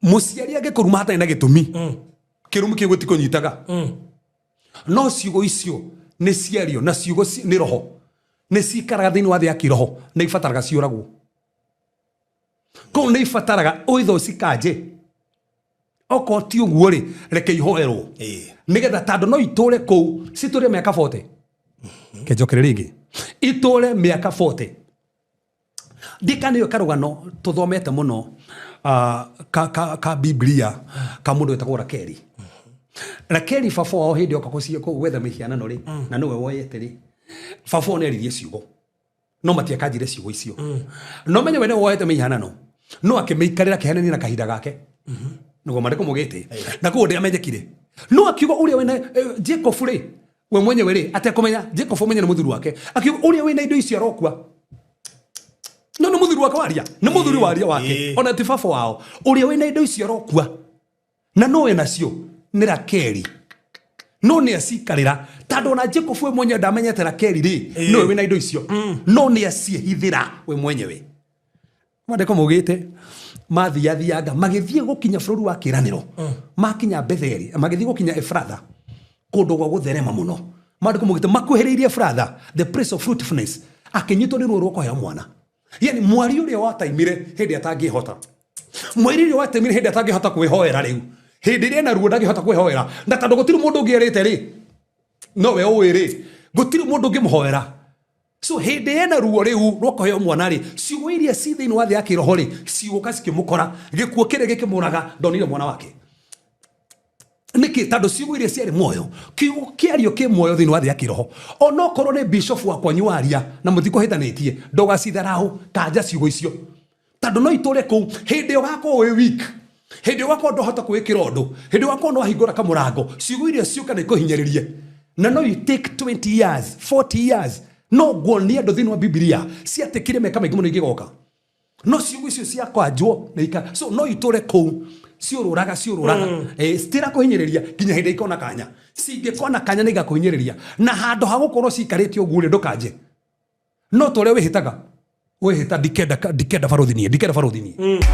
Mũciari angĩkũruma hatarĩ na gĩtũmi, kĩrumi kĩu gĩtikũnyitaga. No ciugo icio nĩ ciario na ciugo nĩ roho, nĩ cikaraga thĩinĩ wa thĩ ya kĩroho na ibataraga ciũragwo. Kũu nĩ ibataraga ũitho ũcikanje. Okorwo ti ũguo rĩ, reke ihoerwo nĩgetha tandũ no itũre kũu citũre mĩaka 40. Kenjokere rĩngĩ, itũre mĩaka 40. Ndikaniwe karũgano tũthomete mũno ka Biblia ka mũndũ wĩtagwo Rakeli. Rakeli baba wao hĩndĩ oka gwetha mĩhianano rĩ, na nĩwe woyete rĩ, baba wao nĩaririe ciugo no matiakanjire ciugo icio. No menye we nĩwe woyete mĩhianano, no akĩmĩikarĩra akĩhenania na kahinda gake nĩguo mandĩko maugĩte, na koguo ndĩamenyekire. No akiuga ũrĩa wĩna Jacob rĩ, we mwenyewe rĩ, atekũmenya Jacob ũmenye nĩ mũthuri wake, akiuga ũrĩa wĩna indo icio arokua. No nĩ mũthuri wake waria, nĩ mũthuri waria wake, ona ti baba wao. Ũrĩa wĩna indo icio arokua, na no wĩ nacio nĩ Rakeli, no nĩ acikarĩra tondũ ona Jacob we mwenyewe ndamenyete Rakeli rĩ nĩwe wĩna indo icio, no nĩ aciĩhithĩra we mwenyewe. Maandĩko maugĩte mathiathianga magĩthiĩ gũkinya bũrũri wa kĩĩranĩro, makinya Betheli, magĩthiĩ gũkinya Efratha, kũndũ gwa gũtherema mũno. Maandĩko maugĩte makuhĩrĩirie Efratha, the place of fruitfulness, akĩnyitwo nĩ ruo rwa kũheo mwana. Yani mwari ũrĩa wataimire hĩndĩ atangĩhota, mweri ũrĩa wataimire hĩndĩ atangĩhota kwĩhoera, rĩu hĩndĩ ĩrĩa ena ruo ndangĩhota kwĩhoera, na tondũ gũtirĩ mũndũ ũngĩ erĩte rĩ, nowe ũĩ rĩ, gũtirĩ mũndũ ũngĩmũhoera. So hĩndĩ ena ruo rĩu rwa kũheo mwana rĩ, ciugo iria ci thĩinĩ wa thĩ ya kĩroho rĩ, cigũka cikĩmũkora, gĩkuũ kĩrĩa gĩkĩmũraga, ndonire mwana wake. Nĩkĩ? Tondũ ciugo iria ciarĩ muoyo, kiugo kĩario kĩ muoyo thĩinĩ wa thĩ ya kĩroho. Onokorwo nĩ bishop wa kwanyu waria na mũtikũhĩtanĩtie, ndũgacitharau, kanja ciugo icio, tondũ no itũre kũu. Hĩndĩ ĩyo ũgakorwo wĩ weak, hĩndĩ ĩyo ũgakorwo ndũhota kwĩĩkĩra ũndũ, hĩndĩ ĩyo ũgakorwo nĩwahingũra kamũrango, ciugo iria ciũka na ikũhinyĩrĩrie, na no you take 20 years, 40 years. No nguonia andũ thĩinĩ wa Bibilia ciatĩkire mĩaka mĩingĩ mũno ingĩgoka, no ciugo icio ciakwanjwo na ika so no itũre kũu ciũrũraga ciũrũraga, citirakũhinyĩrĩria nginya hĩndĩ ikona kanya. Cingĩkona kanya nĩ igakũhinyĩrĩria, na handũ ha gũkorwo cikarĩte ũguo rĩ, ndũkanje no ta ũrĩa wĩhĩtaga, wĩhĩta ndikenda, ndikenda barothi niĩ, ndikenda barothi niĩ.